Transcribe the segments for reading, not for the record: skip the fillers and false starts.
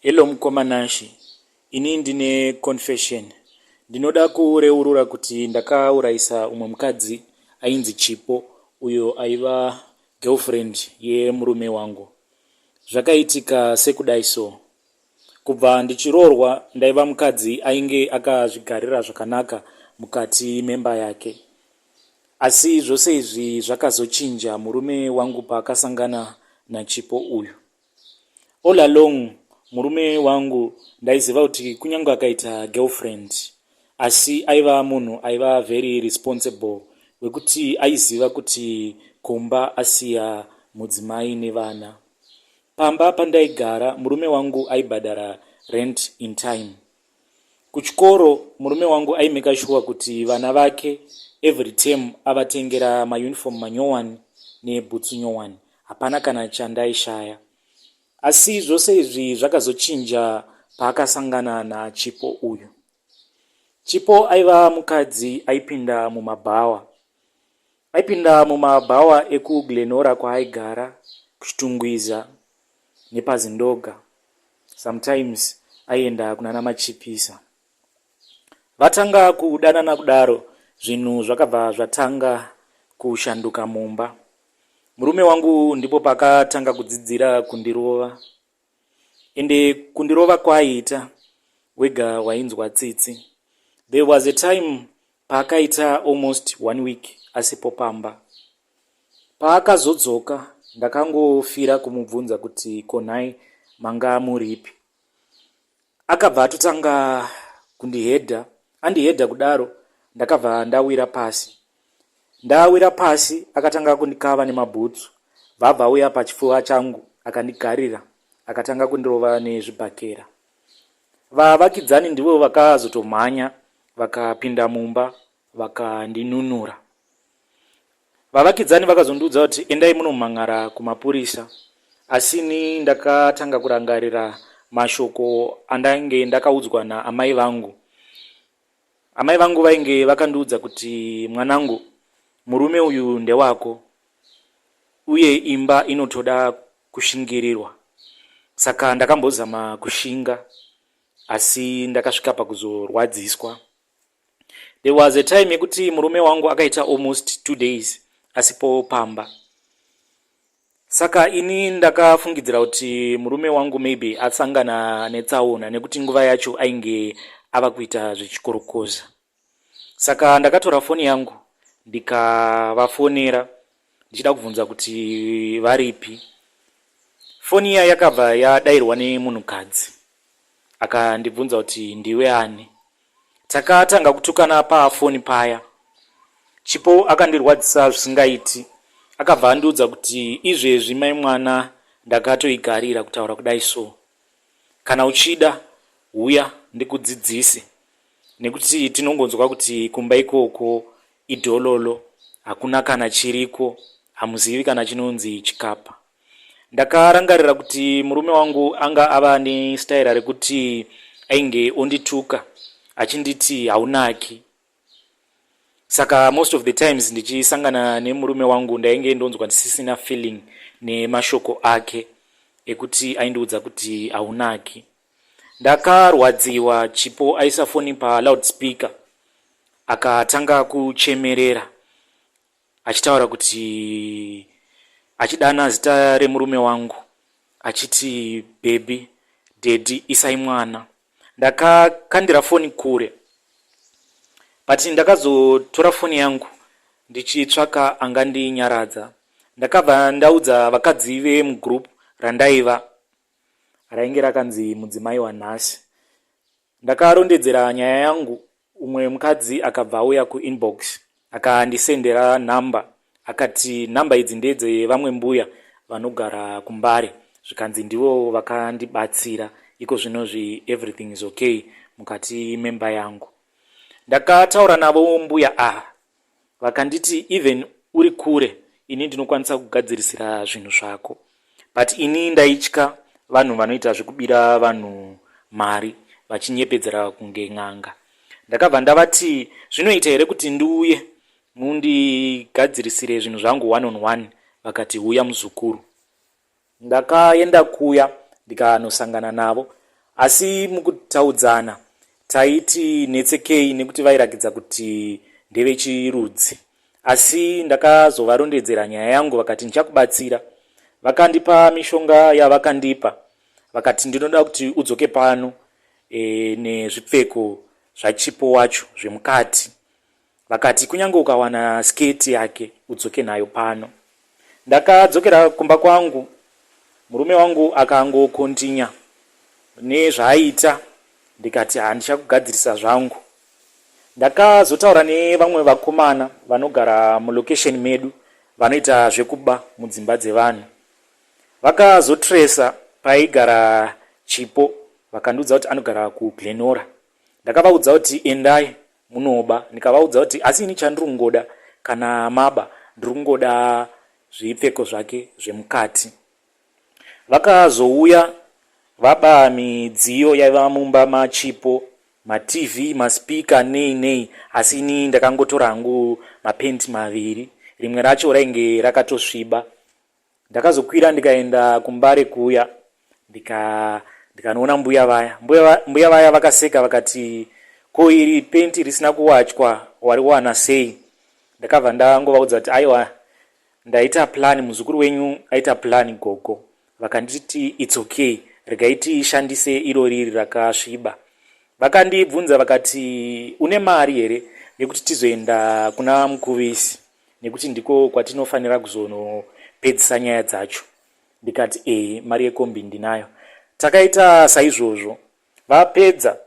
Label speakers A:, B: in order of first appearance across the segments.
A: Hello mukoma Nashy, ini ndine confession. Ndinoda kureurura kuti ndakaurayisa umwe mukadzi ainzi Chipo uyo aiva girlfriend yemurume wangu. Zvakaitika sekudai so. Kubva ndichiroorwa ndaiva mukadzi ainge akazvigarira zvakanaka mukati memba yake. Asi zvose izvi zvakazochinja murume wangu paakasangana naChipo uyu. All along murume wangu ndaiziva kuti kunyange akaita girlfriend asi aiva munhu aiva very responsible wekuti aiziva kuti kumba asiya mudzimai nevana. Pamba pandaigara murume wangu aibhadhara rent in time. Kuchikoro murume wangu aimeka shuwa kuti vana vake every term avatengera mauniform manyowani nebhutsu nyowani. Hapana kana chandaishaya. Asi zvose izvi zvakazochinja paakasangana naChipo uyu. Chipo aiva mukadzi aipinda mumabhawa. Aipinda mumabhawa ekuGlenora kwaaigara, kuChitungwiza nepaZindoga. Sometimes aienda kunana Machipisa. Vatanga kudanana kudaro zvinhu zvakabva zvatanga kushanduka mumba. Murume wangu ndipo paakatanga kudzidzira kundirova. Ende kundirova kwaaiita wega wainzwa tsitsi. There was a time paakaita almost one week asipo pamba. Paakazodzoka ndakangofira kumubvunza kuti ko nhai manga muripi. Akabva atotanga kundihedha, andihedha kudaro ndakabva ndawira pasi. Ndawira pasi akatanga kundikava nemabhutsu bvabva auya pachipfuva changu akandigarira akatanga kundirova nezvibhakera. Vavakidzani ndivo vakazotomhanya vakapinda mumba vakandinunura. Vavakidzani vakazondiudza kuti endai munomhan'ara kumapurisa asi ini ndakatanga kurangarira mashoko andainge ndakaudzwa naamai vangu. Amai vangu vainge vakandiudza kuti mwanangu murume uyu ndewako uye imba inotoda kushingirirwa saka ndakambozama kushinga asi ndakasvika pakuzorwadziswa. There was a time yekuti murume wangu akaita almost 2 days asipo pamba. Saka ini ndakafungidzira kuti murume wangu maybe asangana netsaona nekuti nguva yacho ainge ava kuita zvechikorokoza. Saka ndakatora foni yangu ndikavafonera ndichida kubvunza kuti varipi. Foni iya yakabva yadairwa nemunhukadzi akandibvunza kuti ndiwe ani. Takatanga kutukana pafoni paya. Chipo akandirwadzisa zvisingaiti. Akabva andiudza kuti izvezvi mai mwana ndakatoigarira kutaura kudai so. Kana uchida huya ndikudzidzise nekuti tinongonzwa kuti kumba ikoko idhololo hakuna kana chiriko hamuzivi kana chinonzi chikapa. Ndakarangarira kuti murume wangu anga ava nestaira rekuti ainge ondituka achinditi haunaki. Saka most of the times ndichisangana nemurume wangu ndainge ndonzwa ndisisina feeling nemashoko ake ekuti aindiudza kuti haunaki. Ndakarwadziwa Chipo aisa foni paloud speaker akatanga kuchemerera achitaura kuti achidana zita remurume wangu achiti baby daddy isai mwana. Ndakakandira foni kure but ndakazotora foni yangu ndichitsvaka angandinyaradza. Ndakabva ndaudza vakadzi vemugroup randaiva rainge rakanzi mudzimai wanhasi. Ndakarondedzera nyaya yangu umwe mukadzi akabva auya kuinbox akandisendera number akati number idzi ndedzevamwe mbuya vanogara kuMbare zvikanzi ndivo vakandibatsira iko zvinozvi everything is okay mukati memba yangu. Ndakataura navo mbuya ava vakanditi even uri kure ini ndinokwanisa kugadzirisira zvinhu zvako but ini ndaitya vanhu vanoita zvekubira vanhu mari vachinyepedzera kunge n'anga. Ndakabva ndavati zvinoita here kuti ndiuye mundigadzirisire zvinhu zvangu one on one vakati huya muzukuru. Ndakaenda kuya ndikanosangana navo. Asi mukutaudzana taiti netsekei nekuti vairakidza kuti ndevechirudzi. Asi ndakazovarondedzera nyaya yangu vakati ndichakubatsira. Vakandipa mishonga yavakandipa vakati ndinoda kuti udzoke pano e, nezvipfeko zvaChipo wacho zvemukati. Vakati kunyange ukawana sketi yake udzoke nayo pano. Ndakadzokera kumba kwangu murume wangu akangokontinya nezvaaiita ndikati handichakugadzirisa zvangu. Ndakazotaura nevamwe vakomana vanogara mulocation medu vanoita zvekuba mudzimba dzevanhu. Vakazotresa paigara Chipo vakandiudza kuti anogara kuGlenora. Ndakavaudza kuti endai munoba ndikavaudza kuti asi ini chandiri kungoda kana maba ndiri kungoda zvipfeko zvake zvemukati. Vakazouya vaba midziyo yaiva mumba maChipo maTV, maspeaker nei nei asi ini ndakangotora hangu mapenti maviri rimwe racho rainge rakatosviba. Ndakazokwira ndikaenda kuMbare kuya ndika ndikanoona mbuya vaya. Mbuya, mbuya vaya vakaseka vakati ko iri penti risina kuwachwa wariwana sei? Ndakabva ndangovaudza kuti aiwa ndaita plan muzukuru wenyu aita plan gogo. Vakanditi it's okay regai tishandise iro riri rakasviba. Vakandibvunza vakati une mari here yekuti tizoenda kuna Mukuvisi nekuti ndiko kwatinofanira kuzonopedzisa nyaya dzacho. Ndikati ehe mari yekombi ndinayo. Takaita saizvozvo vapedza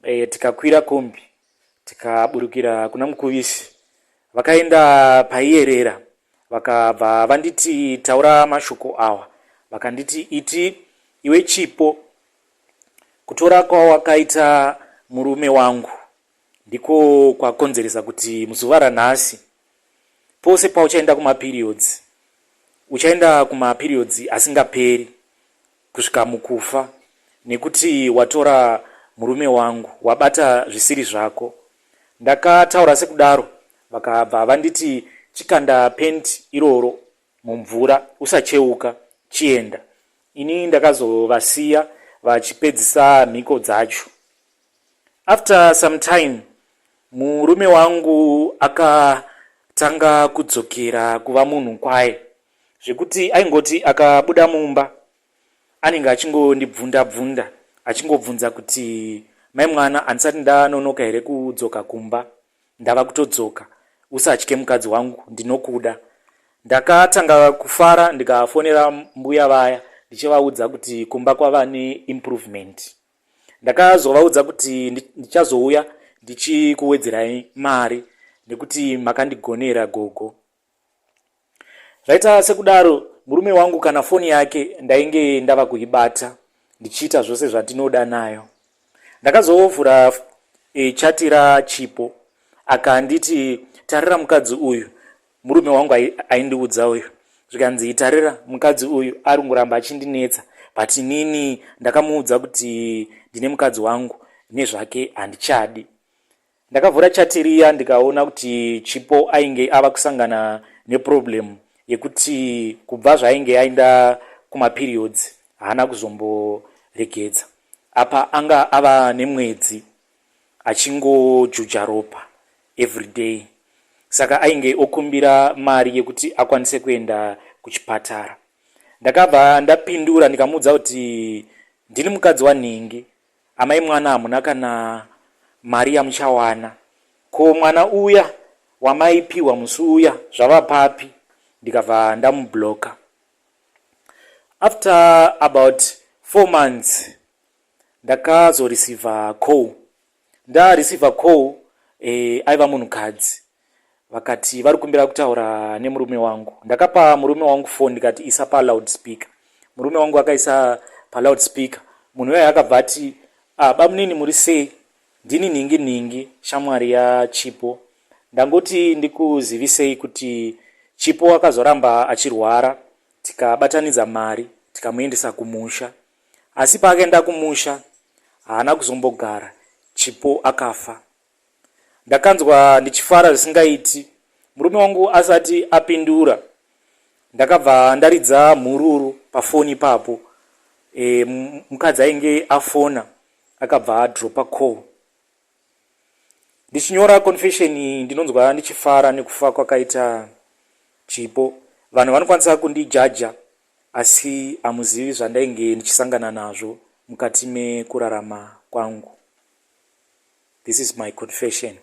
A: e, tikakwira kombi tikaburukira kuna Mukuvisi. Vakaenda paiyerera vakabva vanditi taura mashoko awa. Vakanditi iti iwe Chipo kutora kwawakaita murume wangu ndiko kwakonzeresa kuti muzuva ranhasi pose pauchaenda kumaperiods uchaenda kumaperiods asingaperi kusvika mukufa nekuti watora murume wangu wabata zvisiri zvako. Ndakataura sekudaro vakabva vanditi chikanda pent iroro mumvura usacheuka chienda. Ini ndakazovasiya vachipedzisa mhiko dzacho. After some time murume wangu akatanga kudzokera kuva munhu kwaye zvekuti aingoti akabuda mumba anenge achingondibvunda bvunda achingobvunza kuti mai mwana handisati ndanonoka here kudzoka kumba ndava kutodzoka usatye mukadzi wangu ndinokuda. Ndakatanga kufara ndikafonera mbuya vaya ndichivaudza kuti kumba kwava neimprovement. Ndakazovaudza kuti ndichazouya ndichikuwedzerai mari nekuti makandigonera gogo. Zvaita sekudaro murume wangu kana foni yake ndainge ndava kuibata ndichiita zvose zvandinoda nayo. Ndakazovhura e, chati raChipo akanditi tarira mukadzi uyu murume wangu aindiudza uyu zvikanzi tarira mukadzi uyu ari kungoramba achindinetsa but inini ndakamuudza kuti ndine mukadzi wangu nezvake handichadi. Ndakavhura chat riya ndikaona kuti Chipo ainge ava kusangana neproblem yekuti kubva zvaainge aenda kumaperiods haana kuzomboregedza. Apa anga ava nemwedzi achingojuja ropa everyday saka ainge okumbira mari yekuti akwanise kuenda kuchipatara. Ndakabva ndapindura ndikamuudza kuti ndini mukadzi wanhingi Amai mwana hamuna kana mari yamuchawana. Ko mwana uya wamaipiwa musi uya zvava papi ndikabva ndamublocker. After about 4 months ndakazoreceiver call. Ndareceiver call eh, aiva munhukadzi vakati vari kumbira kutaura nemurume wangu. Ndakapa murume wangu phone ndikati isa paloud speaker. Murume wangu akaisa paloud speaker. Munhu uya akabva ati ah, bamunini muri sei? Ndini nhingi nhingi shamwari yaChipo. Ndangoti ndikuzivisei kuti Chipo akazoramba achirwara tikabatanidza mari tikamuendesa kumusha. Asi paakaenda kumusha haana kuzombogara Chipo akafa. Ndakanzwa ndichifara zvisingaiti. Murume wangu asati apindura ndakabva ndaridza mhururu pafoni ipapo. E, mukadzi ainge afona akabva adropa call. Ndichinyora confession iyi ndinonzwa ndichifara nekufa kwakaita Chipo. Vanhu vanokwanisa kundijaja asi hamuzivi zvandainge ndichisangana nazvo mukati mekurarama kwangu. This is my confession.